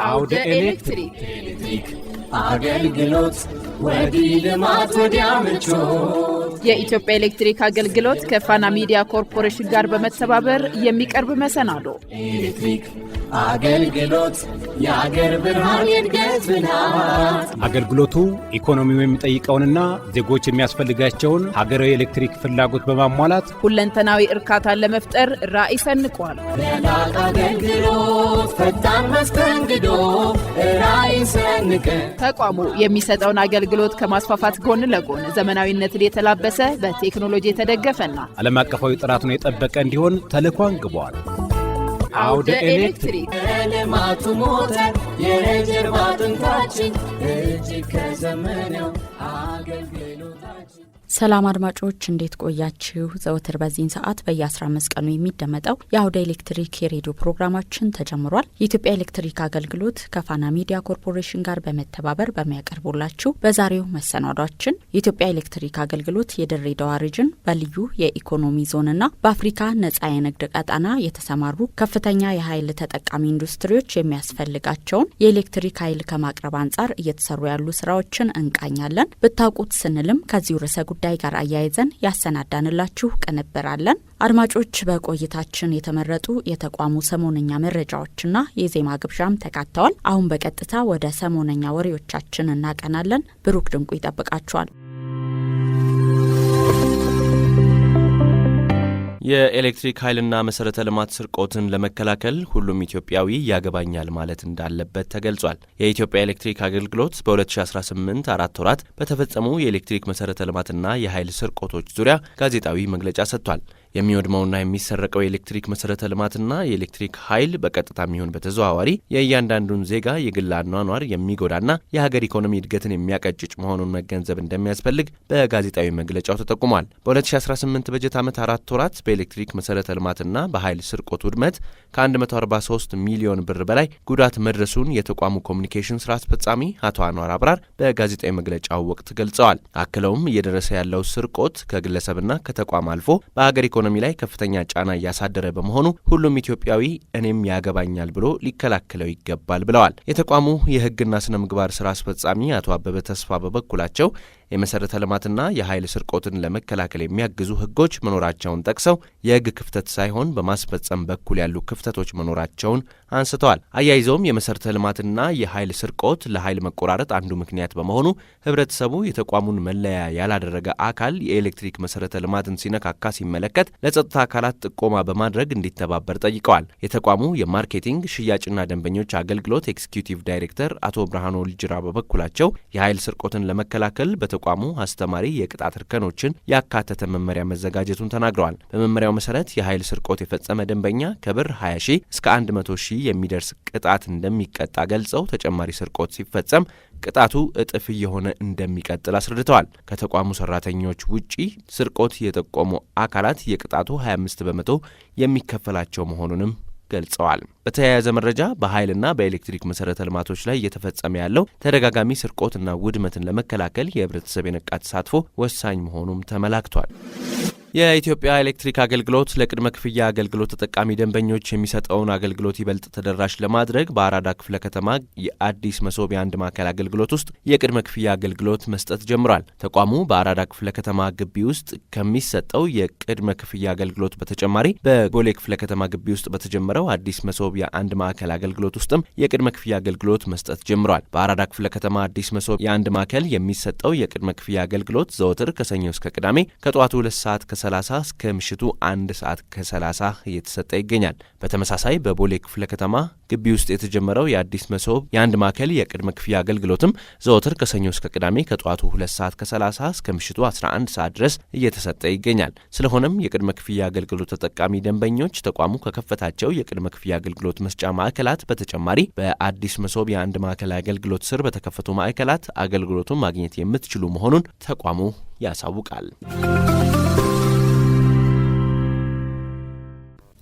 አውደ ኤሌክትሪክ አገልግሎት ወዲህ ልማት ወዲያ ምቾት። የኢትዮጵያ ኤሌክትሪክ አገልግሎት ከፋና ሚዲያ ኮርፖሬሽን ጋር በመተባበር የሚቀርብ መሰናዶ። ኤሌክትሪክ አገልግሎት የአገር ብርሃን፣ የእድገት ብልሃት። አገልግሎቱ ኢኮኖሚው የሚጠይቀውንና ዜጎች የሚያስፈልጋቸውን ሀገራዊ የኤሌክትሪክ ፍላጎት በማሟላት ሁለንተናዊ እርካታን ለመፍጠር ራዕይ ሰንቋል። ለላቀ አገልግሎት፣ ፈጣን መስተንግዶ፣ ራዕይ ሰንቀን። ተቋሙ የሚሰጠውን አገልግሎት ከማስፋፋት ጎን ለጎን ዘመናዊነትን የተላበሰ፣ በቴክኖሎጂ የተደገፈና ዓለም አቀፋዊ ጥራቱን የጠበቀ እንዲሆን ተልዕኮ አንግቧል። አውደ ኤሌክትሪክ። የልማቱ ሞተር፣ የጀርባ አጥንታችን፣ እጅግ ከዘመነው አገልግሎታችን። ሰላም አድማጮች፣ እንዴት ቆያችሁ? ዘወትር በዚህን ሰዓት በየ15 ቀኑ የሚደመጠው የአውደ ኤሌክትሪክ የሬዲዮ ፕሮግራማችን ተጀምሯል። የኢትዮጵያ ኤሌክትሪክ አገልግሎት ከፋና ሚዲያ ኮርፖሬሽን ጋር በመተባበር በሚያቀርቡላችሁ በዛሬው መሰናዷችን የኢትዮጵያ ኤሌክትሪክ አገልግሎት የድሬዳዋ region በልዩ የኢኮኖሚ ዞንና በአፍሪካ ነጻ የንግድ ቀጠና የተሰማሩ ከፍተኛ የኃይል ተጠቃሚ ኢንዱስትሪዎች የሚያስፈልጋቸውን የኤሌክትሪክ ኃይል ከማቅረብ አንጻር እየተሰሩ ያሉ ስራዎችን እንቃኛለን። ብታውቁት ስንልም ከዚሁ ርዕሰ ጉዳይ ጋር አያይዘን ያሰናዳንላችሁ ቅንብር አለን። አድማጮች፣ በቆይታችን የተመረጡ የተቋሙ ሰሞነኛ መረጃዎችና የዜማ ግብዣም ተካተዋል። አሁን በቀጥታ ወደ ሰሞነኛ ወሬዎቻችን እናቀናለን። ብሩክ ድንቁ ይጠብቃችኋል። የኤሌክትሪክ ኃይልና መሰረተ ልማት ስርቆትን ለመከላከል ሁሉም ኢትዮጵያዊ ያገባኛል ማለት እንዳለበት ተገልጿል። የኢትዮጵያ ኤሌክትሪክ አገልግሎት በ2018 4 ወራት በተፈጸሙ የኤሌክትሪክ መሰረተ ልማትና የኃይል ስርቆቶች ዙሪያ ጋዜጣዊ መግለጫ ሰጥቷል። የሚወድመውና የሚሰረቀው የኤሌክትሪክ መሰረተ ልማትና የኤሌክትሪክ ኃይል በቀጥታም ይሁን በተዘዋዋሪ የእያንዳንዱን ዜጋ የግል አኗኗር የሚጎዳና የሀገር ኢኮኖሚ እድገትን የሚያቀጭጭ መሆኑን መገንዘብ እንደሚያስፈልግ በጋዜጣዊ መግለጫው ተጠቁሟል። በ2018 በጀት ዓመት 4 ወራት በኤሌክትሪክ መሰረተ ልማትና በኃይል ስርቆት ውድመት ከ143 ሚሊዮን ብር በላይ ጉዳት መድረሱን የተቋሙ ኮሚኒኬሽን ስራ አስፈጻሚ አቶ አንዋር አብራር በጋዜጣዊ መግለጫው ወቅት ገልጸዋል። አክለውም እየደረሰ ያለው ስርቆት ከግለሰብና ከተቋም አልፎ በሀገር ኢኮኖሚ ላይ ከፍተኛ ጫና እያሳደረ በመሆኑ ሁሉም ኢትዮጵያዊ እኔም ያገባኛል ብሎ ሊከላከለው ይገባል ብለዋል። የተቋሙ የሕግና ስነ ምግባር ስራ አስፈጻሚ አቶ አበበ ተስፋ በበኩላቸው የመሰረተ ልማትና የኃይል ስርቆትን ለመከላከል የሚያግዙ ሕጎች መኖራቸውን ጠቅሰው የሕግ ክፍተት ሳይሆን በማስፈጸም በኩል ያሉ ክፍተቶች መኖራቸውን አንስተዋል። አያይዘውም የመሰረተ ልማትና የኃይል ስርቆት ለኃይል መቆራረጥ አንዱ ምክንያት በመሆኑ ህብረተሰቡ የተቋሙን መለያ ያላደረገ አካል የኤሌክትሪክ መሰረተ ልማትን ሲነካካ ሲመለከት ለጸጥታ አካላት ጥቆማ በማድረግ እንዲተባበር ጠይቀዋል። የተቋሙ የማርኬቲንግ ሽያጭና ደንበኞች አገልግሎት ኤክስኪዩቲቭ ዳይሬክተር አቶ ብርሃኑ ልጅራ በበኩላቸው የኃይል ስርቆትን ለመከላከል በተቋሙ አስተማሪ የቅጣት እርከኖችን ያካተተ መመሪያ መዘጋጀቱን ተናግረዋል። በመመሪያው መሰረት የኃይል ስርቆት የፈጸመ ደንበኛ ከብር 20 ሺህ እስከ 100 ሺህ የሚደርስ ቅጣት እንደሚቀጣ ገልጸው ተጨማሪ ስርቆት ሲፈጸም ቅጣቱ እጥፍ እየሆነ እንደሚቀጥል አስረድተዋል። ከተቋሙ ሰራተኞች ውጪ ስርቆት የጠቆሙ አካላት የቅጣቱ 25% የሚከፈላቸው መሆኑንም ገልጸዋል። በተያያዘ መረጃ በኃይልና በኤሌክትሪክ መሰረተ ልማቶች ላይ እየተፈጸመ ያለው ተደጋጋሚ ስርቆትና ውድመትን ለመከላከል የህብረተሰብ የነቃ ተሳትፎ ወሳኝ መሆኑም ተመላክቷል። የኢትዮጵያ ኤሌክትሪክ አገልግሎት ለቅድመ ክፍያ አገልግሎት ተጠቃሚ ደንበኞች የሚሰጠውን አገልግሎት ይበልጥ ተደራሽ ለማድረግ በአራዳ ክፍለ ከተማ የአዲስ መሶብ የአንድ ማዕከል አገልግሎት ውስጥ የቅድመ ክፍያ አገልግሎት መስጠት ጀምሯል። ተቋሙ በአራዳ ክፍለ ከተማ ግቢ ውስጥ ከሚሰጠው የቅድመ ክፍያ አገልግሎት በተጨማሪ በቦሌ ክፍለ ከተማ ግቢ ውስጥ በተጀመረው አዲስ መሶብ የአንድ ማዕከል አገልግሎት ውስጥም የቅድመ ክፍያ አገልግሎት መስጠት ጀምሯል። በአራዳ ክፍለ ከተማ አዲስ መሶብ የአንድ ማዕከል የሚሰጠው የቅድመ ክፍያ አገልግሎት ዘወትር ከሰኞ እስከ ቅዳሜ ከጠዋቱ 2 ሰዓት ከ30 እስከ ምሽቱ 1 ሰዓት ከ30 እየተሰጠ ይገኛል። በተመሳሳይ በቦሌ ክፍለ ከተማ ግቢ ውስጥ የተጀመረው የአዲስ መሶብ የአንድ ማዕከል የቅድመ ክፍያ አገልግሎትም ዘወትር ከሰኞ እስከ ቅዳሜ ከጠዋቱ 2 ሰዓት ከ30 እስከ ምሽቱ 11 ሰዓት ድረስ እየተሰጠ ይገኛል። ስለሆነም የቅድመ ክፍያ አገልግሎት ተጠቃሚ ደንበኞች ተቋሙ ከከፈታቸው የቅድመ ክፍያ አገልግሎት መስጫ ማዕከላት በተጨማሪ በአዲስ መሶብ የአንድ ማዕከል አገልግሎት ስር በተከፈቱ ማዕከላት አገልግሎቱን ማግኘት የምትችሉ መሆኑን ተቋሙ ያሳውቃል።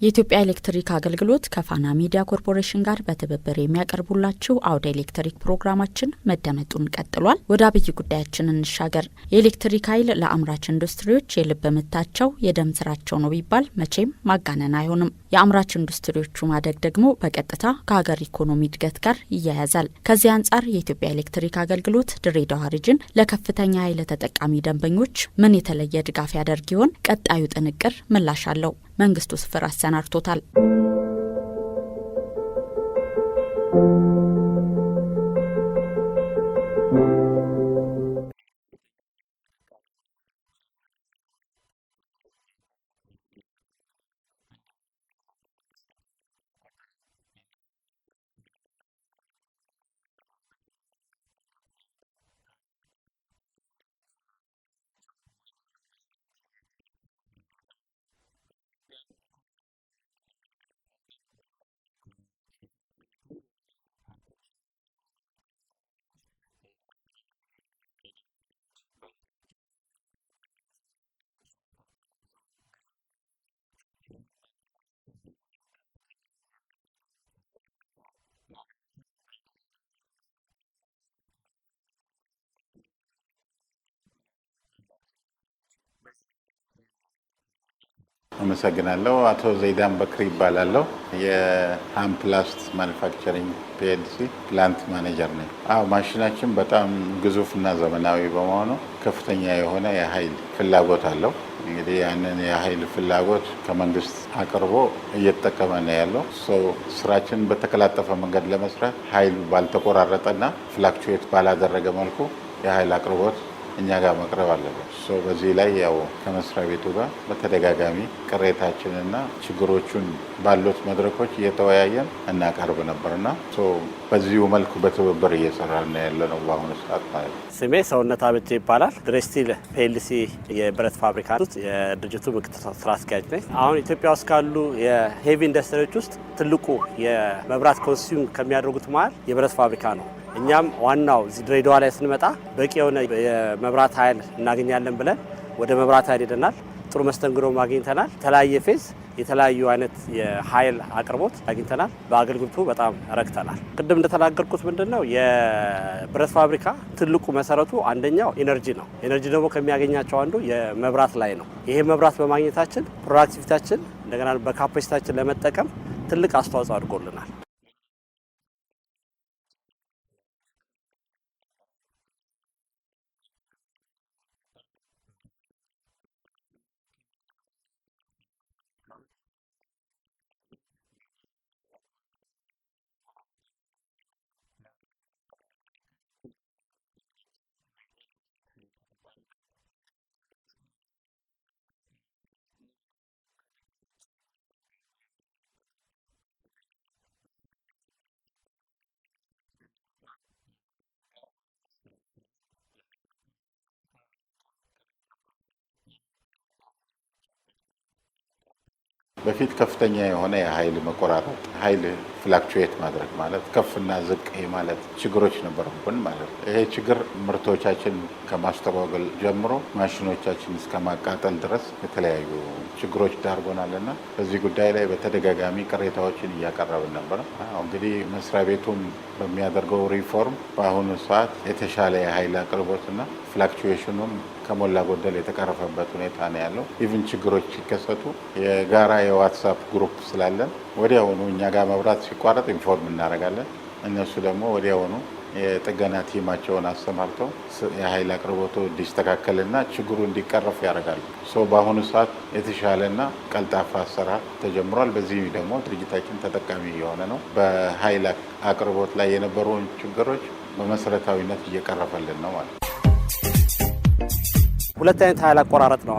የኢትዮጵያ ኤሌክትሪክ አገልግሎት ከፋና ሚዲያ ኮርፖሬሽን ጋር በትብብር የሚያቀርቡላችሁ አውደ ኤሌክትሪክ ፕሮግራማችን መደመጡን ቀጥሏል። ወደ አብይ ጉዳያችን እንሻገር። የኤሌክትሪክ ኃይል ለአምራች ኢንዱስትሪዎች የልብ ምታቸው፣ የደም ስራቸው ነው ቢባል መቼም ማጋነን አይሆንም። የአምራች ኢንዱስትሪዎቹ ማደግ ደግሞ በቀጥታ ከሀገር ኢኮኖሚ እድገት ጋር ይያያዛል። ከዚህ አንጻር የኢትዮጵያ ኤሌክትሪክ አገልግሎት ድሬዳዋ region ለከፍተኛ ኃይል ተጠቃሚ ደንበኞች ምን የተለየ ድጋፍ ያደርግ ይሆን? ቀጣዩ ጥንቅር ምላሽ አለው። መንግስቱ ስፍር አሰናድቶታል። አመሰግናለሁ። አቶ ዘይዳን በክሪ ይባላለሁ። የሃምፕላስት Manufacturing PLC plant manager ነኝ። አዎ፣ ማሽናችን በጣም ግዙፍና ዘመናዊ በመሆኑ ከፍተኛ የሆነ የኃይል ፍላጎት አለው። እንግዲህ ያንን የኃይል ፍላጎት ከመንግስት አቅርቦ እየተጠቀመ ነው ያለው። So ስራችንን በተቀላጠፈ መንገድ ለመስራት ኃይል ባልተቆራረጠና fluctuate ባላደረገ መልኩ የኃይል አቅርቦት እኛ ጋር መቅረብ አለበት። So በዚህ ላይ ያው ከመስሪያ ቤቱ ጋር በተደጋጋሚ ቅሬታችንና ችግሮቹን ባሉት መድረኮች እየተወያየን እናቀርብ ነበርና so በዚሁ መልኩ በትብብር እየሰራን ያለ ነው በአሁኑ ሰዓት ማለት ነው። ስሜ ሰውነት አበጀ ይባላል። ድሬስቲል PLC የብረት ፋብሪካ ውስጥ የድርጅቱ ምክትል ስራ አስኪያጅ ነኝ። አሁን ኢትዮጵያ ውስጥ ካሉ የ heavy ኢንዱስትሪዎች ውስጥ ትልቁ የመብራት consume ከሚያደርጉት መሀል የብረት ፋብሪካ ነው። እኛም ዋናው እዚህ ድሬዳዋ ላይ ስንመጣ በቂ የሆነ የመብራት ኃይል እናገኛለን ብለን ወደ መብራት ኃይል ሄደናል። ጥሩ መስተንግዶ አግኝተናል። የተለያየ phase የተለያዩ አይነት የኃይል አቅርቦት አግኝተናል። በአገልግሎቱ በጣም ረክተናል። ቅድም እንደተናገርኩት ምንድን ነው፣ የብረት ፋብሪካ ትልቁ መሰረቱ አንደኛው energy ነው። Energy ደግሞ ከሚያገኛቸው አንዱ የመብራት ላይ ነው። ይሄ መብራት በማግኘታችን productivity ያችን እንደገና በ capacity ያችን ለመጠቀም ትልቅ አስተዋጽኦ አድርጎልናል። በፊት ከፍተኛ የሆነ የኃይል መቆራረጥ፣ ኃይል fluctuate ማድረግ ማለት ከፍና ዝቅ ማለት ችግሮች ነበሩብን ማለት ነው። ይሄ ችግር ምርቶቻችን ከማስተጓጎል ጀምሮ ማሽኖቻችን እስከ ማቃጠል ድረስ የተለያዩ ችግሮች ዳርጎናል እና በዚህ ጉዳይ ላይ በተደጋጋሚ ቅሬታዎችን እያቀረብን ነበረ። እንግዲህ መስሪያ ቤቱም በሚያደርገው ሪፎርም በአሁኑ ሰዓት የተሻለ የኃይል አቅርቦትና fluctuation ኑም ከሞላ ጎደል የተቀረፈበት ሁኔታ ነው ያለው። Even ችግሮች ሲከሰቱ የጋራ የ WhatsApp group ስላለን ወዲያውኑ እኛ ጋር መብራት ሲቋረጥ inform እናደርጋለን። እነሱ ደግሞ ወዲያውኑ የጥገና team ኣቸውን አሰማርተው የኃይል አቅርቦቱ እንዲስተካከልና ችግሩ እንዲቀረፍ ያደርጋሉ። So በአሁኑ ሰዓት የተሻለና ቀልጣፋ አሰራር ተጀምሯል። በዚህ ደግሞ ድርጅታችን ተጠቃሚ እየሆነ ነው። በኃይል አቅርቦት ላይ የነበሩን ችግሮች በመሰረታዊነት እየቀረፈልን ነው ማለት ነው። ሁለት አይነት ኃይል አቆራረጥ ነው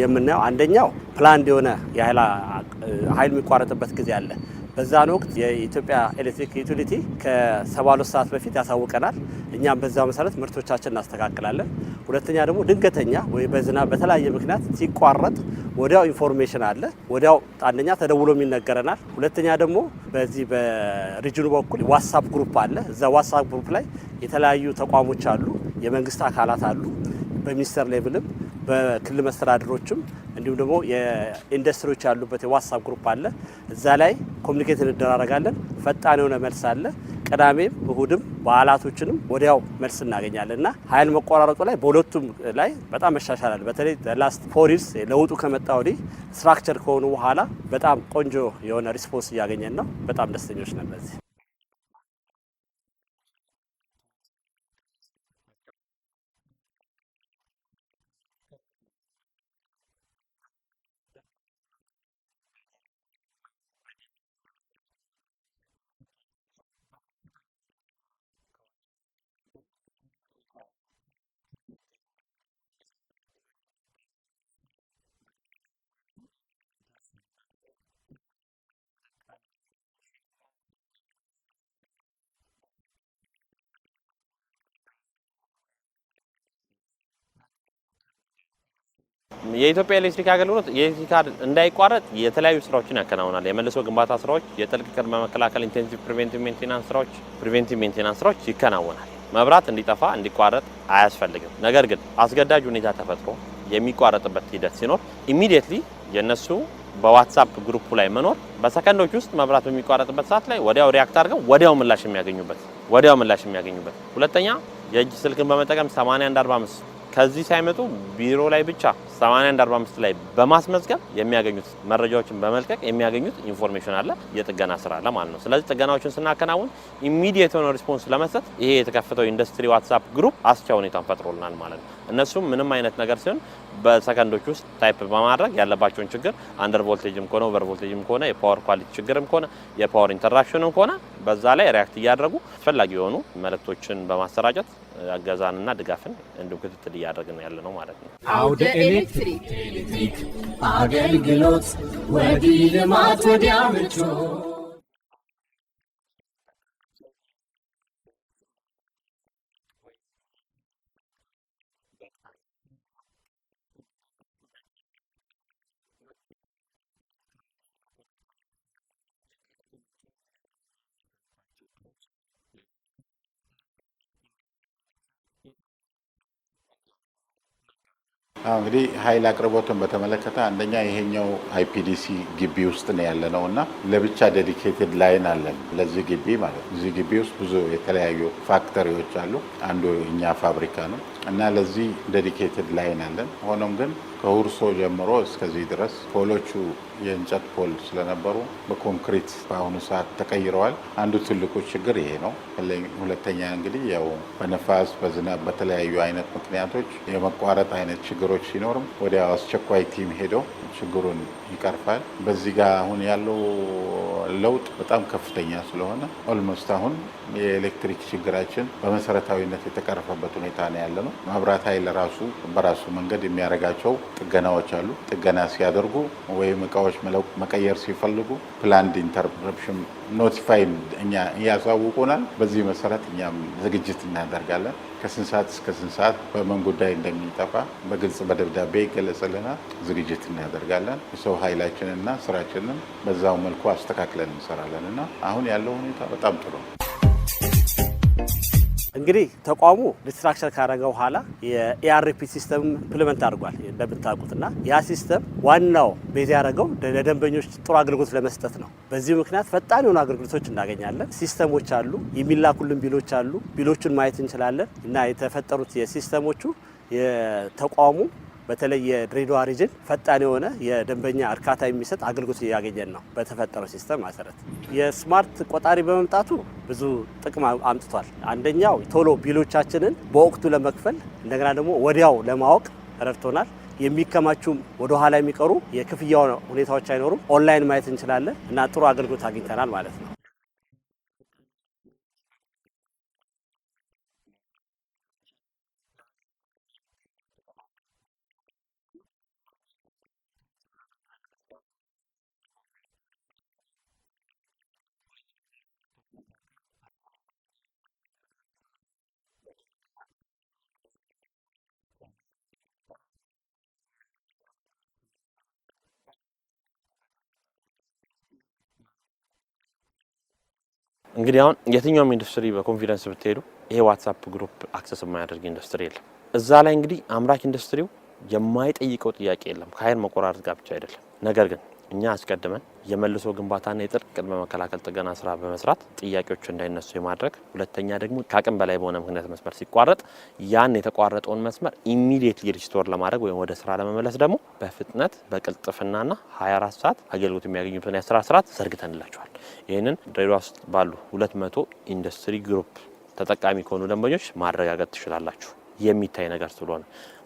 የምናየው። አንደኛው planned የሆነ የኃይል የሚቋረጥበት ጊዜ አለ። በዛን ወቅት የኢትዮጵያ ኤሌክትሪክ utility ከ72 ሰዓት በፊት ያሳውቀናል። እኛም በዛ መሰረት ምርቶቻችን እናስተካክላለን። ሁለተኛ ደግሞ ድንገተኛ ወይ በዝናብ በተለያየ ምክንያት ሲቋረጥ ወዲያው information አለ። ወዲያው አንደኛ ተደውሎም ይነገረናል። ሁለተኛ ደግሞ በዚህ በሪጅኑ በኩል WhatsApp group አለ። እዛ WhatsApp group ላይ የተለያዩ ተቋሞች አሉ፣ የመንግስት አካላት አሉ፣ በሚኒስተር level ም በክልል መስተዳድሮችም እንዲሁም ደግሞ የኢንዱስትሪዎች ያሉበት የ WhatsApp group አለ። እዛ ላይ communicate እንደራረጋለን። ፈጣን የሆነ መልስ አለ። ቅዳሜም እሁድም በዓላቶችንም ወዲያው መልስ እናገኛለን እና ኃይል መቆራረጡ ላይ በሁለቱም ላይ በጣም መሻሻል አለ። በተለይ last 4 years ለውጡ ከመጣ ወዲህ structure ከሆኑ በኋላ በጣም ቆንጆ የሆነ response እያገኘን ነው። በጣም ደስተኞች ነን በዚህ። የኢትዮጵያ ኤሌክትሪክ አገልግሎት የኤሌክትሪክ ኃይል እንዳይቋረጥ የተለያዩ ስራዎችን ያከናውናል። የመልሶ ግንባታ ስራዎች፣ የጥልቅ ቅድመ መከላከል intensive preventive maintenance ስራዎች፣ preventive maintenance ስራዎች ይከናወናል። መብራት እንዲጠፋ እንዲቋረጥ አያስፈልግም። ነገር ግን አስገዳጅ ሁኔታ ተፈጥሮ የሚቋረጥበት ሂደት ሲኖር immediately የእነሱ በ WhatsApp group ላይ መኖር በሰከንዶች ውስጥ መብራት በሚቋረጥበት ሰዓት ላይ ወዲያው react አድርገው ወዲያው ምላሽ የሚያገኙበት። ሁለተኛ የእጅ ስልክን በመጠቀም 8145 ከዚህ ሳይመጡ ቢሮ ላይ ብቻ 8145 ላይ በማስመዝገብ የሚያገኙት መረጃዎችን በመልቀቅ የሚያገኙት information አለ፣ የጥገና ስራ አለ ማለት ነው። ስለዚህ ጥገናዎችን ስናከናውን immediate የሆነ response ለመስጠት ይሄ የተከፈተው ኢንዱስትሪ WhatsApp group አስቻይ ሁኔታን ፈጥሮልናል ማለት ነው። እነሱም ምንም አይነት ነገር ሲሆን በሰከንዶች ውስጥ type በማድረግ ያለባቸውን ችግር under voltage ም ከሆነ፣ over voltage ም ከሆነ፣ የ power quality ችግርም ከሆነ፣ የ power interruption ም ከሆነ በዛ ላይ react እያደረጉ አስፈላጊ የሆኑ መልእክቶችን በማሰራጨት እገዛንና ድጋፍን እንዲሁም ክትትል እያደረግን ያለ ነው ማለት ነው። አውደ ኤሌክትሪክ። ኤሌክትሪክ አገልግሎት ወዲህ ልማት ወዲያ ምቾት። አሁን እንግዲህ ኃይል አቅርቦትን በተመለከተ አንደኛ ይሄኛው IPDC ግቢ ውስጥ ነው ያለነው እና ለብቻ dedicated line አለን ለዚህ ግቢ ማለት ነው። እዚህ ግቢ ውስጥ ብዙ የተለያዩ factory ዎች አሉ። አንዱ እኛ ፋብሪካ ነው እና ለዚህ dedicated line አለን። ሆኖም ግን ከሁርሶ ጀምሮ እስከዚህ ድረስ pole ኦቹ የእንጨት pole ስለነበሩ በኮንክሪት በአሁኑ ሰዓት ተቀይረዋል። አንዱ ትልቁ ችግር ይሄ ነው። ሁለተኛ እንግዲህ ያው በነፋስ፣ በዝናብ፣ በተለያዩ አይነት ምክንያቶች የመቋረጥ አይነት ችግሮች ሲኖርም ወዲያው አስቸኳይ team ሄዶ ችግሩን ይቀርፋል። በዚህ ጋር አሁን ያለው ለውጥ በጣም ከፍተኛ ስለሆነ almost አሁን የኤሌክትሪክ ችግራችን በመሰረታዊነት የተቀረፈበት ሁኔታ ነው ያለነው። መብራት ኃይል ራሱ በራሱ መንገድ የሚያደርጋቸው ጥገናዎች አሉ። ጥገና ሲያደርጉ ወይም እቃዎች መቀየር ሲፈልጉ planned interruption notify እኛ ያሳውቁናል። በዚህ መሰረት እኛም ዝግጅት እናደርጋለን። ከስንት ሰዓት እስከ ስንት ሰዓት በምን ጉዳይ እንደሚጠፋ በግልጽ በደብዳቤ ይገለጽልናል። ዝግጅት እናደርጋለን። የሰው ኃይላችንና ስራችንን በዛው መልኩ አስተካክለን እንሰራለን እና አሁን ያለው ሁኔታ በጣም ጥሩ ነው። እንግዲህ ተቋሙ restructure ካደረገ በኋላ የ ERP system implement አድርጓል እንደምታውቁት እና ያ system ዋናው base ያደረገው ለደንበኞች ጥሩ አገልግሎት ለመስጠት ነው። በዚህ ምክንያት ፈጣን የሆኑ አገልግሎቶች እናገኛለን። System ኦች አሉ፣ የሚላኩልን bill ኦች አሉ። Bill ኦቹን ማየት እንችላለን እና የተፈጠሩት የ system ኦቹ የተቋሙ በተለይ የድሬዳዋ region ፈጣን የሆነ የደንበኛ እርካታ የሚሰጥ አገልግሎት እያገኘን ነው። በተፈጠረው system መሰረት የ smart ቆጣሪ በመምጣቱ ብዙ ጥቅም አምጥቷል። አንደኛው ቶሎ bill ኦቻችንን በወቅቱ ለመክፈል እንደገና ደግሞ ወዲያው ለማወቅ ረድቶናል። የሚከማቹም ወደ ኋላ የሚቀሩ የክፍያ ሁኔታዎች አይኖሩም። ኦንላይን ማየት እንችላለን እና ጥሩ አገልግሎት አግኝተናል ማለት ነው። እንግዲህ አሁን የትኛውም ኢንዱስትሪ በ confidence ብትሄዱ ይሄ WhatsApp group access የማያደርግ ኢንዱስትሪ የለም። እዛ ላይ እንግዲህ አምራች ኢንዱስትሪው የማይጠይቀው ጥያቄ የለም፣ ከኃይል መቆራረጥ ጋር ብቻ አይደለም። ነገር ግን እኛ አስቀድመን የመልሶ ግንባታና የጥልቅ ቅድመ መከላከል ጥገና ስራ በመስራት ጥያቄዎች እንዳይነሱ የማድረግ፣ ሁለተኛ ደግሞ ከአቅም በላይ በሆነ ምክንያት መስመር ሲቋረጥ ያን የተቋረጠውን መስመር immediately restore ለማድረግ ወይም ወደ ስራ ለመመለስ ደግሞ በፍጥነት በቅልጥፍናና 24 ሰዓት አገልግሎት የሚያገኙበትን የስራ ስርዓት ዘርግተንላቸዋል። ይህንን ድሬዳዋ ውስጥ ባሉ 200 ኢንዱስትሪ group ተጠቃሚ ከሆኑ ደንበኞች ማረጋገጥ ትችላላችሁ። የሚታይ ነገር ስለሆነ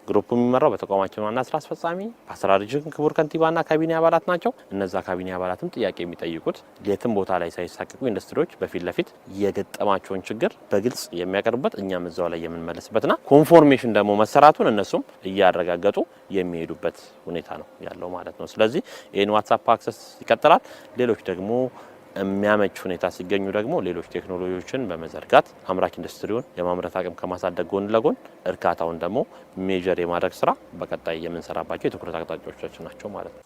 group የሚመራው በተቋማችን ዋና ስራ አስፈጻሚ፣ በአስተዳደራችን ክቡር ከንቲባና ካቢኔ አባላት ናቸው። እነዛ ካቢኔ አባላትም ጥያቄ የሚጠይቁት የትም ቦታ ላይ ሳይሳቀቁ ኢንዱስትሪዎች በፊት ለፊት የገጠማቸውን ችግር በግልጽ የሚያቀርቡበት፣ እኛም እዛው ላይ የምንመለስበትና confirmation ደግሞ መሰራቱን እነሱም እያረጋገጡ የሚሄዱበት ሁኔታ ነው ያለው ማለት ነው። ስለዚህ ይህን WhatsApp access ይቀጥላል። ሌሎች ደግሞ የሚያመች ሁኔታ ሲገኙ ደግሞ ሌሎች ቴክኖሎጂዎችን በመዘርጋት አምራች ኢንዱስትሪውን የማምረት አቅም ከማሳደግ ጎን ለጎን እርካታውን ደግሞ measure የማድረግ ስራ በቀጣይ የምንሰራባቸው የትኩረት አቅጣጫዎቻችን ናቸው ማለት ነው።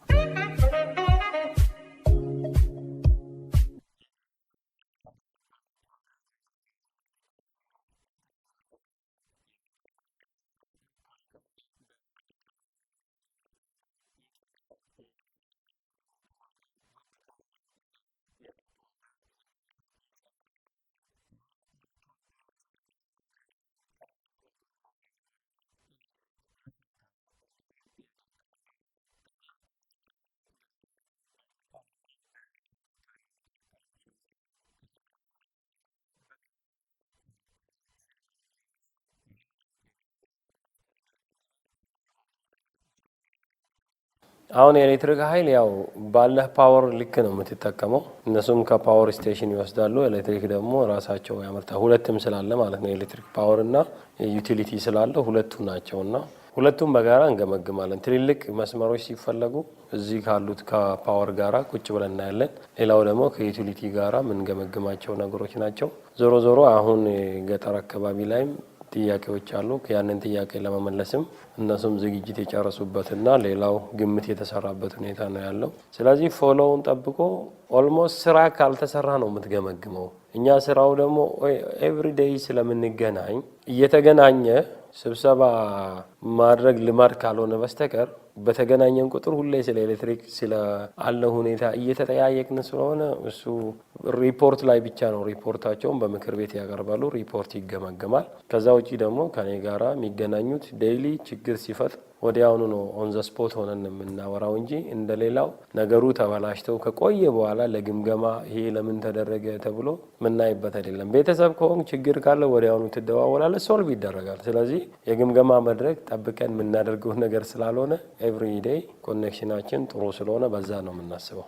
አሁን የኤሌክትሪክ ኃይል ያው ባለህ power ልክ ነው የምትጠቀመው። እነሱም ከ power station ይወስዳሉ። ኤሌክትሪክ ደግሞ ራሳቸው ያመርታል። ሁለትም ስላለ ማለት ነው፣ ኤሌክትሪክ power እና utility ስላለ ሁለቱ ናቸው እና ሁለቱም በጋራ እንገመግማለን። ትልልቅ መስመሮች ሲፈለጉ እዚህ ካሉት ከ power ጋራ ቁጭ ብለን እናያለን። ሌላው ደግሞ ከ utility ጋራ የምንገመግማቸው ነገሮች ናቸው። ዞሮ ዞሮ አሁን ገጠር አካባቢ ላይም ጥያቄዎች አሉ። ያንን ጥያቄ ለመመለስም እነሱም ዝግጅት የጨረሱበትና ሌላው ግምት የተሰራበት ሁኔታ ነው ያለው። ስለዚህ flow ውን ጠብቆ almost ስራ ካልተሰራ ነው የምትገመግመው። እኛ ስራው ደግሞ everyday ስለምንገናኝ እየተገናኘ ስብሰባ ማድረግ ልማድ ካልሆነ በስተቀር በተገናኘን ቁጥር ሁሌ ስለ ኤሌክትሪክ ስለ አለው ሁኔታ እየተጠያየቅን ስለሆነ እሱ ሪፖርት ላይ ብቻ ነው። ሪፖርታቸውን በምክር ቤት ያቀርባሉ። ሪፖርት ይገመገማል። ከዛ ውጪ ደግሞ ከኔ ጋራ የሚገናኙት daily ችግር ሲፈጥር ወዲያውኑ ነው on the spot ሆነን የምናወራው እንጂ እንደሌላው ነገሩ ተበላሽተው ከቆየ በኋላ ለግምገማ ይሄ ለምን ተደረገ ተብሎ ምናይበት አይደለም። ቤተሰብ ከሆን ችግር ካለ ወዲያውኑ ትደዋወላለህ፣ solve ይደረጋል። ስለዚህ የግምገማ መድረክ ጠብቀን የምናደርገው ነገር ስላልሆነ every day connection ኣችን ጥሩ ስለሆነ በዛ ነው የምናስበው።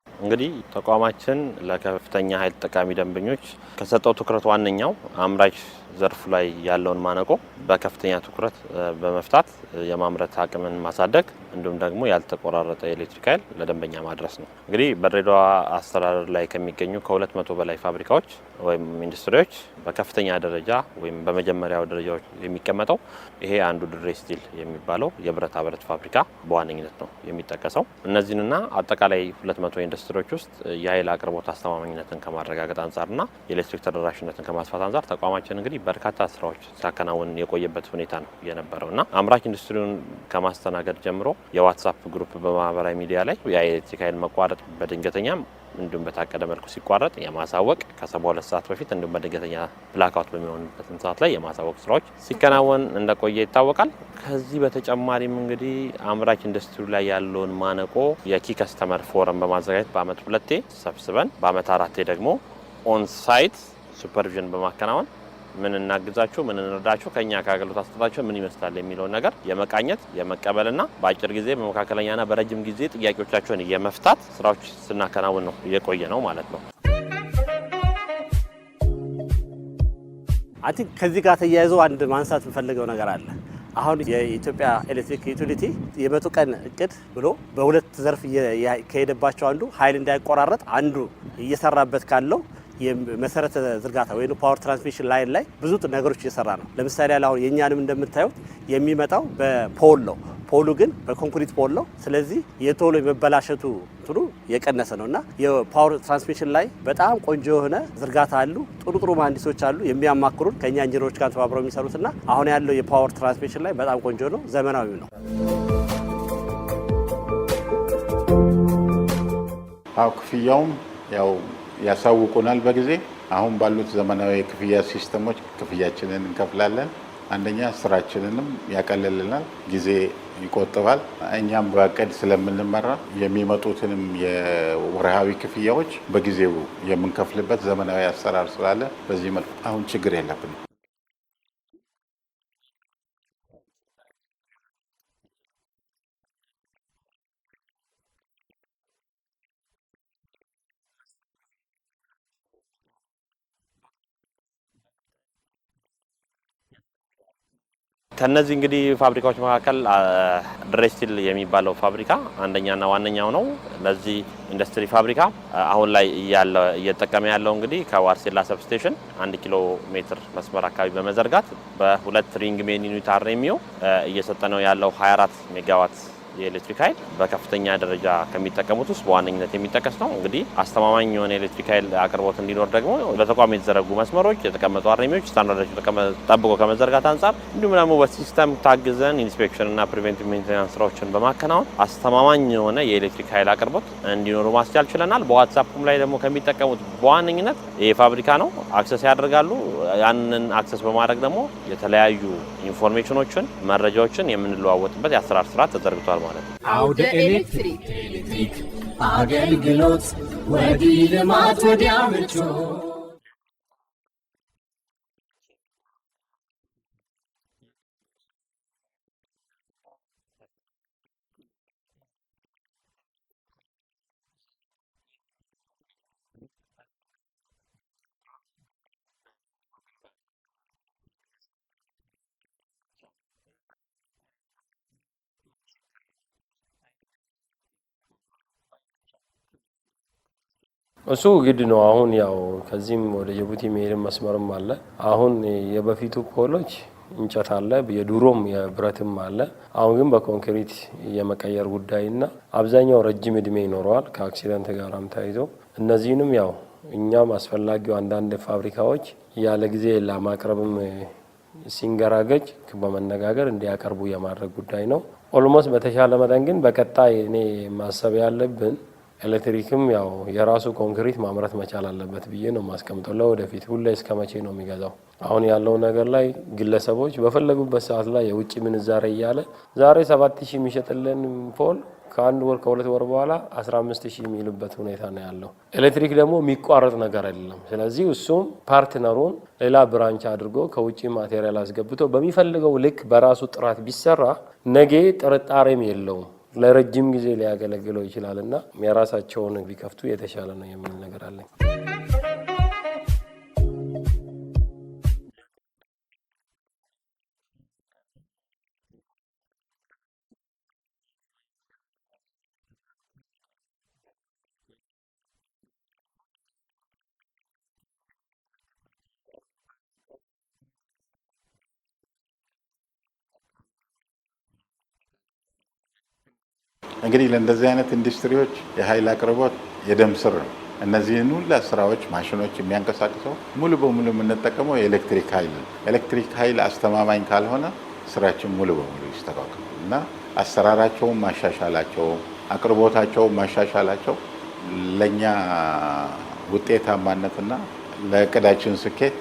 እንግዲህ ተቋማችን ለከፍተኛ ኃይል ተጠቃሚ ደንበኞች ከሰጠው ትኩረት ዋነኛው አምራች ዘርፉ ላይ ያለውን ማነቆ በከፍተኛ ትኩረት በመፍታት የማምረት አቅምን ማሳደግ እንዲሁም ደግሞ ያልተቆራረጠ የኤሌክትሪክ ኃይል ለደንበኛ ማድረስ ነው። እንግዲህ በድሬዳዋ አስተዳደር ላይ ከሚገኙ ከ200 በላይ ፋብሪካዎች ወይም ኢንዱስትሪዎች በከፍተኛ ደረጃ ወይም በመጀመሪያው ደረጃዎች የሚቀመጠው ይሄ አንዱ ድሬ ስቲል የሚባለው የብረታ ብረት ፋብሪካ በዋነኝነት ነው የሚጠቀሰው። እነዚህንና አጠቃላይ 200 ኢንዱስትሪዎች ውስጥ የኃይል አቅርቦት አስተማማኝነትን ከማረጋገጥ አንጻርና የኤሌክትሪክ ተደራሽነትን ከማስፋት አንጻር ተቋማችን እንግዲህ በርካታ ስራዎች ሲያከናውን የቆየበት ሁኔታ ነው የነበረው እና አምራች ኢንዱስትሪውን ከማስተናገድ ጀምሮ የ WhatsApp group በማህበራዊ ሚዲያ ላይ የኤሌክትሪክ ኃይል መቋረጥ በድንገተኛም እንዲሁም በታቀደ መልኩ ሲቋረጥ የማሳወቅ ከ72 ሰዓት በፊት እንዲሁም በድንገተኛ blackout በሚሆንበትም ሰዓት ላይ የማሳወቅ ስራዎች ሲከናወን እንደቆየ ይታወቃል። ከዚህ በተጨማሪም እንግዲህ አምራች ኢንዱስትሪ ላይ ያለውን ማነቆ የ key customer forum በማዘጋጀት በአመት ሁለቴ ሰብስበን በአመት አራቴ ደግሞ on site supervision በማከናወን ምን እናግዛችሁ፣ ምን እንርዳችሁ፣ ከኛ ከአገልግሎት አሰጣጣችሁ ምን ይመስላል የሚለውን ነገር የመቃኘት፣ የመቀበልና በአጭር ጊዜ በመካከለኛና በረጅም ጊዜ ጥያቄዎቻቸውን የመፍታት ስራዎች ስናከናውን ነው እየቆየ ነው ማለት ነው። I think ከዚህ ጋር ተያይዞ አንድ ማንሳት የምፈልገው ነገር አለ። አሁን የኢትዮጵያ ኤሌክትሪክ utility የ100 ቀን እቅድ ብሎ በሁለት ዘርፍ ከሄደባቸው አንዱ ኃይል እንዳይቆራረጥ አንዱ እየሰራበት ካለው የመሰረተ ዝርጋታ ወይ power transmission line ላይ ብዙ ነገሮች እየሰራ ነው። ለምሳሌ አሁን የእኛንም እንደምታዩት የሚመጣው በ pole ነው። Pole ኡ ግን በ concrete pole ነው። ስለዚህ የቶሎ የመበላሸቱ እንትኑ የቀነሰ ነው እና የ power transmission ላይ በጣም ቆንጆ የሆነ ዝርጋታ አሉ። ጥሩ ጥሩ መሀንዲሶች አሉ የሚያማክሩን፣ ከእኛ ኢንጂነሮች ጋር ተባብረው የሚሰሩትና አሁን ያለው የ power transmission ላይ በጣም ቆንጆ ነው፣ ዘመናዊ ነው። አዎ፣ ክፍያውም ያው ያሳውቁናል በጊዜ። አሁን ባሉት ዘመናዊ የክፍያ system ኦች ክፍያችንን እንከፍላለን። አንደኛ ስራችንንም ያቀልልናል፣ ጊዜ ይቆጥባል። እኛም በእቅድ ስለምንመራ የሚመጡትንም የወርሃዊ ክፍያዎች በጊዜው የምንከፍልበት ዘመናዊ አሰራር ስላለ በዚህ መልኩ አሁን ችግር የለብንም። ከነዚህ እንግዲህ ፋብሪካዎች መካከል ድሬ ስቲል የሚባለው ፋብሪካ አንደኛና ዋነኛው ነው። ለዚህ ኢንዱስትሪ ፋብሪካ አሁን ላይ እየተጠቀመ ያለው እንግዲህ ከዋርሴላ substation 1 ኪሎ ሜትር መስመር አካባቢ በመዘርጋት በሁለት ring main unit RMU እየሰጠ ነው ያለው። 24 ሜጋዋት የኤሌክትሪክ ኃይል በከፍተኛ ደረጃ ከሚጠቀሙት ውስጥ በዋነኝነት የሚጠቀስ ነው። እንግዲህ አስተማማኝ የሆነ የኤሌክትሪክ ኃይል አቅርቦት እንዲኖር ደግሞ በተቋም የተዘረጉ መስመሮች፣ የተቀመጡ RMU ዎች standard ኣቸው ጠብቆ ከመዘርጋት አንጻር እንዲሁም ደግሞ በ system ታግዘን inspection እና preventive maintenance ስራዎችን በማከናወን አስተማማኝ የሆነ የኤሌክትሪክ ኃይል አቅርቦት እንዲኖሩ ማስቻል ችለናል። በዋትሳፕም ላይ ደግሞ ከሚጠቀሙት በዋነኝነት ይህ ፋብሪካ ነው። Access ያደርጋሉ። ያንን access በማድረግ ደግሞ የተለያዩ information ኦችን፣ መረጃዎችን የምንለዋወጥበት የአሰራር ስርዓት ተዘርግቷል ማለት ነው። አውደ ኤሌክትሪክ። ኤሌክትሪክ አገልግሎት፣ ወዲህ ልማት ወዲያ ምቾት። እሱ ግድ ነው። አሁን ያው ከዚህም ወደ ጅቡቲ የሚሄድ መስመርም አለ። አሁን የበፊቱ pole ኦች እንጨት አለ፣ የዱሮም የብረትም አለ። አሁን ግን በኮንክሪት የመቀየር ጉዳይና አብዛኛው ረጅም እድሜ ይኖረዋል ከ accident ጋራም ተያይዞ። እነዚህንም ያው እኛም አስፈላጊው አንዳንድ ፋብሪካዎች ያለ ጊዜ ለማቅረብም ሲንገራገጭ በመነጋገር እንዲያቀርቡ የማድረግ ጉዳይ ነው። Almost በተሻለ መጠን ግን በቀጣይ እኔ ማሰብ ያለብን ኤሌክትሪክም ያው የራሱ ኮንክሪት ማምረት መቻል አለበት ብዬ ነው የማስቀምጠው። ለወደፊት ሁሌ እስከ መቼ ነው የሚገዛው? አሁን ያለው ነገር ላይ ግለሰቦች በፈለጉበት ሰዓት ላይ የውጭ ምንዛሬ እያለ ዛሬ 7,000 የሚሸጥልን pole ከአንድ ወር ከ2 ወር በኋላ 15,000 የሚልበት ሁኔታ ነው ያለው። ኤሌክትሪክ ደግሞ የሚቋረጥ ነገር አይደለም። ስለዚህ እሱም partner ኡን ሌላ branch አድርጎ ከውጭ material አስገብቶ በሚፈልገው ልክ በራሱ ጥራት ቢሰራ ነገ ጥርጣሬም የለውም፣ ለረጅም ጊዜ ሊያገለግለው ይችላል እና የራሳቸውን ቢከፍቱ የተሻለ ነው የሚል ነገር አለኝ። እንግዲህ ለእንደዚህ አይነት ኢንዱስትሪዎች የኃይል አቅርቦት የደም ስር ነው። እነዚህን ሁላ ስራዎች፣ ማሽኖች የሚያንቀሳቅሰው ሙሉ በሙሉ የምንጠቀመው የኤሌክትሪክ ኃይል ነው። ኤሌክትሪክ ኃይል አስተማማኝ ካልሆነ ስራችን ሙሉ በሙሉ ይስተጓጎላል እና አሰራራቸውን ማሻሻላቸው፣ አቅርቦታቸውን ማሻሻላቸው ለእኛ ውጤታማነትና ለእቅዳችን ስኬት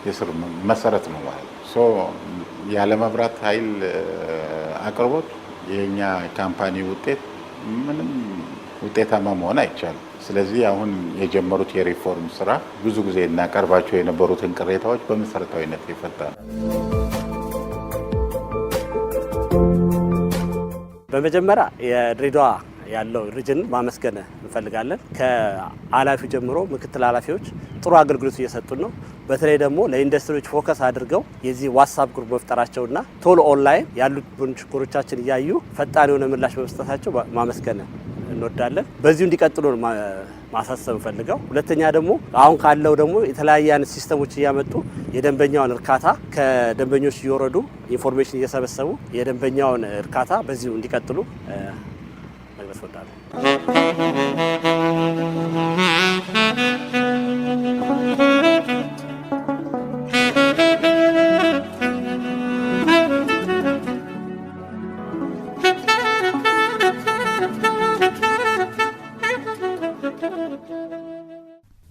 የስር መሰረት ነው ማለት ነው። So ያለ መብራት ኃይል አቅርቦት የእኛ company ውጤት ምንም ውጤታማ መሆን አይቻልም። ስለዚህ አሁን የጀመሩት የሪፎርም ስራ ብዙ ጊዜ እናቀርባቸው የነበሩትን ቅሬታዎች በመሰረታዊነት የፈታ ነው። በመጀመሪያ የድሬዳዋ ያለው region ማመስገን እንፈልጋለን። ከኃላፊው ጀምሮ ምክትል ኃላፊዎች ጥሩ አገልግሎት እየሰጡን ነው። በተለይ ደግሞ ለኢንዱስትሪዎች focus አድርገው የዚህ WhatsApp group መፍጠራቸውና ቶሎ ኦንላይን ያሉብን ችግሮቻችን እያዩ ፈጣን የሆነ ምላሽ በመስጠታቸው ማመስገን እንወዳለን። በዚሁ እንዲቀጥሉ ነው ማሳሰብ ፈልገው። ሁለተኛ ደግሞ አሁን ካለው ደግሞ የተለያየ አይነት system ኦች እያመጡ የደንበኛውን እርካታ ከደንበኞች እየወረዱ information እየሰበሰቡ የደንበኛውን እርካታ በዚሁ እንዲቀጥሉ መግለጽ እወዳለሁ።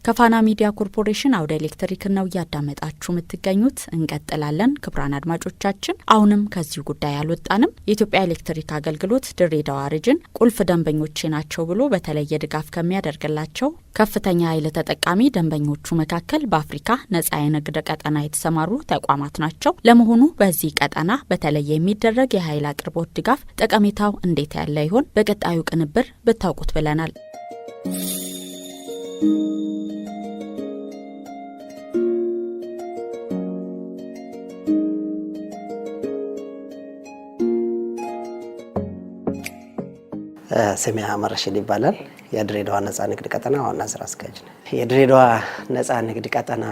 ከፋና ሚዲያ ኮርፖሬሽን አውደ ኤሌክትሪክ ነው እያዳመጣችሁ የምትገኙት። እንቀጥላለን። ክቡራን አድማጮቻችን፣ አሁንም ከዚሁ ጉዳይ አልወጣንም። የኢትዮጵያ ኤሌክትሪክ አገልግሎት ድሬዳዋ region ቁልፍ ደንበኞቼ ናቸው ብሎ በተለየ ድጋፍ ከሚያደርግላቸው ከፍተኛ ኃይል ተጠቃሚ ደንበኞቹ መካከል በአፍሪካ ነጻ የንግድ ቀጠና የተሰማሩ ተቋማት ናቸው። ለመሆኑ በዚህ ቀጠና በተለየ የሚደረግ የኃይል አቅርቦት ድጋፍ ጠቀሜታው እንዴት ያለ ይሆን? በቀጣዩ ቅንብር ብታውቁት ብለናል። ስሜ አህመድ ረሺድ ይባላል። የድሬዳዋ ነጻ ንግድ ቀጠና ዋና ስራ አስኪያጅ ነኝ። የድሬዳዋ ነጻ ንግድ ቀጠና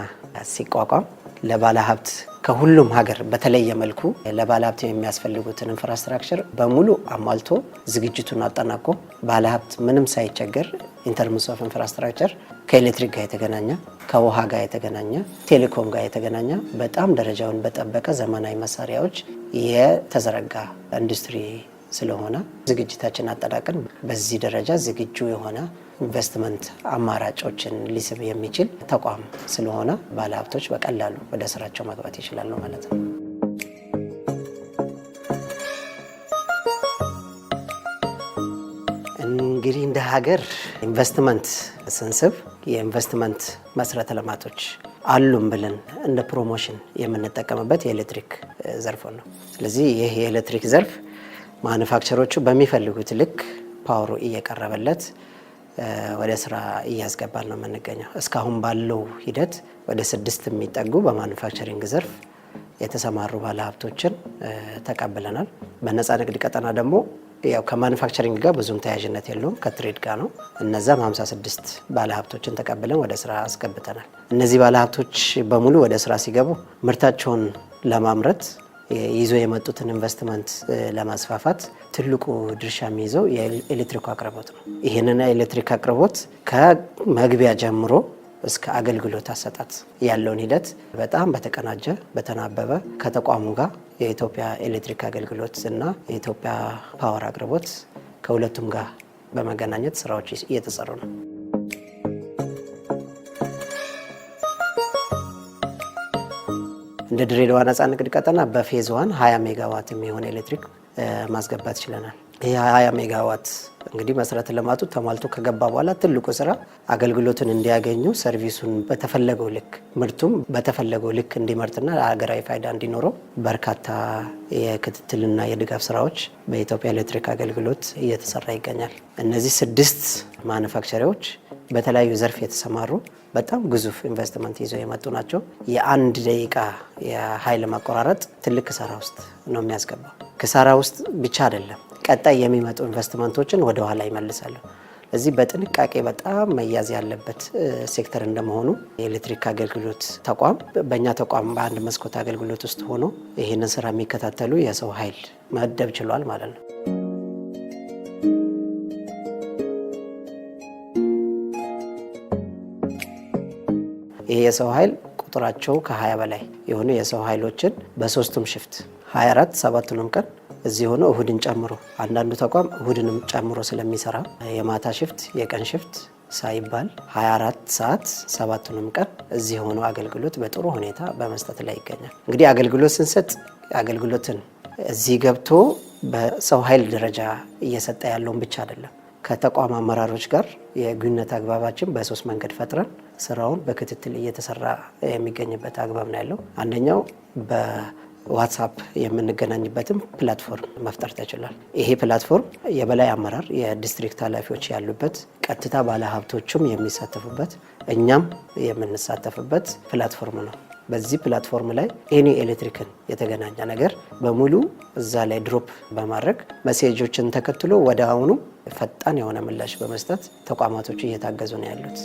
ሲቋቋም ለባለ ሀብት ከሁሉም ሀገር በተለየ መልኩ ለባለ ሀብት የሚያስፈልጉትን infrastructure በሙሉ አሟልቶ ዝግጅቱን አጠናቆ ባለ ሀብት ምንም ሳይቸገር in terms of infrastructure ከኤሌክትሪክ ጋር የተገናኘ፣ ከውሃ ጋር የተገናኘ፣ ቴሌኮም ጋር የተገናኘ በጣም ደረጃውን በጠበቀ ዘመናዊ መሳሪያዎች የተዘረጋ ኢንዱስትሪ ስለሆነ ዝግጅታችን አጠናቀን በዚህ ደረጃ ዝግጁ የሆነ ኢንቨስትመንት አማራጮችን ሊስብ የሚችል ተቋም ስለሆነ ባለሀብቶች በቀላሉ ወደ ስራቸው መግባት ይችላሉ ማለት ነው። እንግዲህ እንደ ሀገር ኢንቨስትመንት ስንስብ የኢንቨስትመንት መሰረተ ልማቶች አሉም ብለን እንደ promotion የምንጠቀምበት የኤሌክትሪክ ዘርፍ ነው። ስለዚህ ይህ የኤሌክትሪክ ዘርፍ manufacturer ኦቹ በሚፈልጉት ልክ power ኡ እየቀረበለት ወደ ስራ እያስገባን ነው የምንገኘው። እስካሁን ባለው ሂደት ወደ 6 የሚጠጉ በ manufacturing ዘርፍ የተሰማሩ ባለሀብቶችን ተቀብለናል። በነፃ ንግድ ቀጠና ደግሞ ያው ከ manufacturing ጋር ብዙም ተያያዥነት የለውም፣ ከ trade ጋር ነው። እነዛም 56 ባለሀብቶችን ተቀብለን ወደ ስራ አስገብተናል። እነዚህ ባለሀብቶች በሙሉ ወደ ስራ ሲገቡ ምርታቸውን ለማምረት ይዞ የመጡትን ኢንቨስትመንት ለማስፋፋት ትልቁ ድርሻ የሚይዘው የኤሌክትሪክ አቅርቦት ነው። ይህንን ኤሌክትሪክ አቅርቦት ከመግቢያ ጀምሮ እስከ አገልግሎት አሰጣጥ ያለውን ሂደት በጣም በተቀናጀ በተናበበ ከተቋሙ ጋር የኢትዮጵያ ኤሌክትሪክ አገልግሎት እና የኢትዮጵያ power አቅርቦት ከሁለቱም ጋር በመገናኘት ስራዎች እየተሰሩ ነው። እንደ ድሬዳዋ ነጻ ንግድ ቀጠና በ phase 1 20 ሜጋዋት የሚሆን ኤሌክትሪክ ማስገባት ችለናል። ይህ 20 ሜጋዋት እንግዲህ መሰረተ ልማቱ ተሟልቶ ከገባ በኋላ ትልቁ ስራ አገልግሎቱን እንዲያገኙ service ኡን በተፈለገው ልክ ምርቱም በተፈለገው ልክ እንዲመርትና ሀገራዊ ፋይዳ እንዲኖረው በርካታ የክትትልና የድጋፍ ስራዎች በኢትዮጵያ ኤሌክትሪክ አገልግሎት እየተሰራ ይገኛል። እነዚህ 6 manufacturer ዎች በተለያዩ ዘርፍ የተሰማሩ በጣም ግዙፍ ኢንቨስትመንት ይዘው የመጡ ናቸው። የአንድ ደቂቃ የኃይል መቆራረጥ ትልቅ ኪሳራ ውስጥ ነው የሚያስገባው። ኪሳራ ውስጥ ብቻ አይደለም፣ ቀጣይ የሚመጡ ኢንቨስትመንቶችን ወደ ኋላ ይመልሳሉ። ለዚህ በጥንቃቄ በጣም መያዝ ያለበት ሴክተር እንደመሆኑ የኤሌክትሪክ አገልግሎት ተቋም በእኛ ተቋም በአንድ መስኮት አገልግሎት ውስጥ ሆኖ ይህንን ስራ የሚከታተሉ የሰው ኃይል መደብ ችሏል ማለት ነው። ይህ የሰው ኃይል ቁጥራቸው ከ20 በላይ የሆኑ የሰው ኃይሎችን በሶስቱም shift 24 7ቱንም ቀን እዚህ ሆኖ እሁድን ጨምሮ አንዳንዱ ተቋም እሁድንም ጨምሮ ስለሚሰራ የማታ shift የቀን shift ሳይባል 24 ሰዓት 7ቱንም ቀን እዚህ ሆኖ አገልግሎት በጥሩ ሁኔታ በመስጠት ላይ ይገኛል። እንግዲህ አገልግሎት ስንሰጥ አገልግሎትን እዚህ ገብቶ በሰው ኃይል ደረጃ እየሰጠ ያለውን ብቻ አይደለም፣ ከተቋም አመራሮች ጋር የግንኙነት አግባባችን በሶስት መንገድ ፈጥረን ስራውን በክትትል እየተሰራ የሚገኝበት አግባብ ነው ያለው። አንደኛው WhatsApp የምንገናኝበትም platform መፍጠር ተችሏል። ይሄ platform የበላይ አመራር፣ የዲስትሪክት ኃላፊዎች ያሉበት፣ ቀጥታ ባለሀብቶቹም የሚሳተፉበት፣ እኛም የምንሳተፍበት platform ነው። በዚህ platform ላይ any ኤሌክትሪክን የተገናኘ ነገር በሙሉ እዛ ላይ drop በማድረግ message ኦችን ተከትሎ ወደ አሁኑ ፈጣን የሆነ ምላሽ በመስጠት ተቋማቶቹ እየታገዙ ነው ያሉት።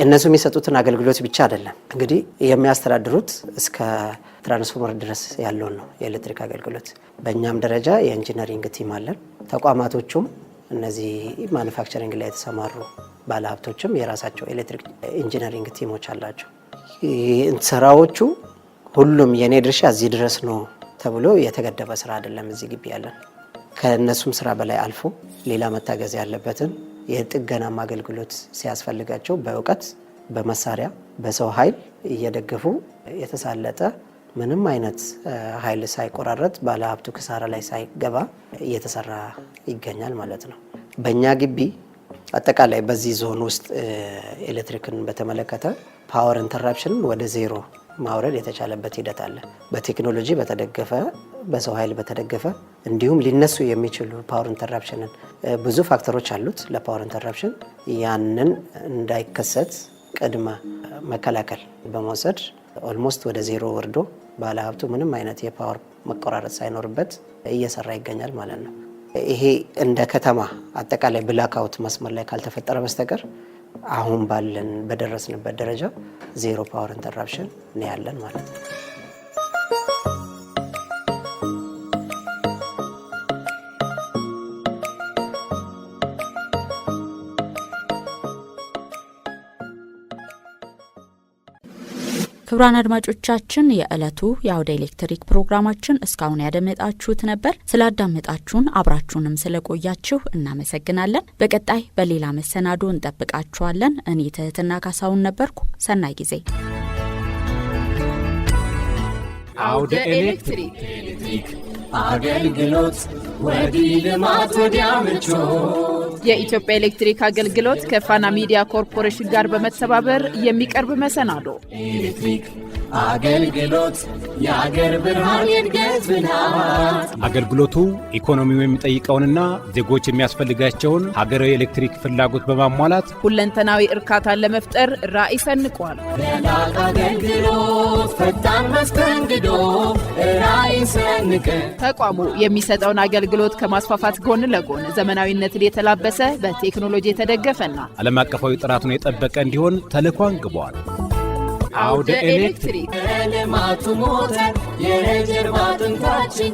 እነሱ የሚሰጡትን አገልግሎት ብቻ አይደለም፣ እንግዲህ የሚያስተዳድሩት እስከ ትራንስፎርመር ድረስ ያለውን ነው የኤሌክትሪክ አገልግሎት። በእኛም ደረጃ የ engineering team አለን። ተቋማቶቹም እነዚህ manufacturing ላይ የተሰማሩ ባለሀብቶችም የራሳቸው ኤሌክትሪክ engineering team ኦች አላቸው። ስራዎቹ ሁሉም የእኔ ድርሻ እዚህ ድረስ ነው ተብሎ የተገደበ ስራ አይደለም። እዚህ ግቢ ያለን ከእነሱም ስራ በላይ አልፎ ሌላ መታገዝ ያለበትን የጥገናም አገልግሎት ሲያስፈልጋቸው በእውቀት፣ በመሳሪያ፣ በሰው ኃይል እየደገፉ የተሳለጠ ምንም አይነት ኃይል ሳይቆራረጥ ባለሀብቱ ኪሳራ ላይ ሳይገባ እየተሰራ ይገኛል ማለት ነው። በእኛ ግቢ አጠቃላይ በዚህ ዞን ውስጥ ኤሌክትሪክን በተመለከተ power interruption ን ወደ ዜሮ ማውረድ የተቻለበት ሂደት አለ። በቴክኖሎጂ በተደገፈ፣ በሰው ኃይል በተደገፈ፣ እንዲሁም ሊነሱ የሚችሉ power interruption ን ብዙ factor ኦች አሉት ለ power interruption፣ ያንን እንዳይከሰት ቅድመ መከላከል በመውሰድ almost ወደ ዜሮ ወርዶ ባለሀብቱ ምንም አይነት የ power መቆራረጥ ሳይኖርበት እየሰራ ይገኛል ማለት ነው። ይሄ እንደ ከተማ አጠቃላይ blackout መስመር ላይ ካልተፈጠረ በስተቀር አሁን ባለን በደረስንበት ደረጃ zero power interruption ነው ያለን ማለት ነው። ክቡራን አድማጮቻችን፣ የዕለቱ የአውደ ኤሌክትሪክ ፕሮግራማችን እስካሁን ያደመጣችሁት ነበር። ስላዳመጣችሁን አብራችሁንም ስለቆያችሁ እናመሰግናለን። በቀጣይ በሌላ መሰናዶ እንጠብቃችኋለን። እኔ ትህትና ካሳሁን ነበርኩ። ሰናይ ጊዜ። አውደ ኤሌክትሪክ አገልግሎት ወዲህ ልማት ወዲያ ምቾት። የኢትዮጵያ ኤሌክትሪክ አገልግሎት ከፋና ሚዲያ ኮርፖሬሽን ጋር በመተባበር የሚቀርብ መሰናዶ። ኤሌክትሪክ አገልግሎት የአገር ብርሃን፣ የእድገት ብልሃት። አገልግሎቱ ኢኮኖሚው የሚጠይቀውንና ዜጎች የሚያስፈልጋቸውን ሀገራዊ የኤሌክትሪክ ፍላጎት በማሟላት ሁለንተናዊ እርካታን ለመፍጠር ራዕይ ሰንቋል። ለላቀ አገልግሎት ፈጣን መስተንግዶ ራዕይ ሰንቀን ተቋሙ የሚሰጠውን አገልግሎት ከማስፋፋት ጎን ለጎን ዘመናዊነትን የተላበሰ፣ በቴክኖሎጂ የተደገፈና ዓለም አቀፋዊ ጥራቱን የጠበቀ እንዲሆን ተልዕኮ አንግቧል። አውደ ኤሌክትሪክ የልማቱ ሞተር የጀርባ አጥንታችን።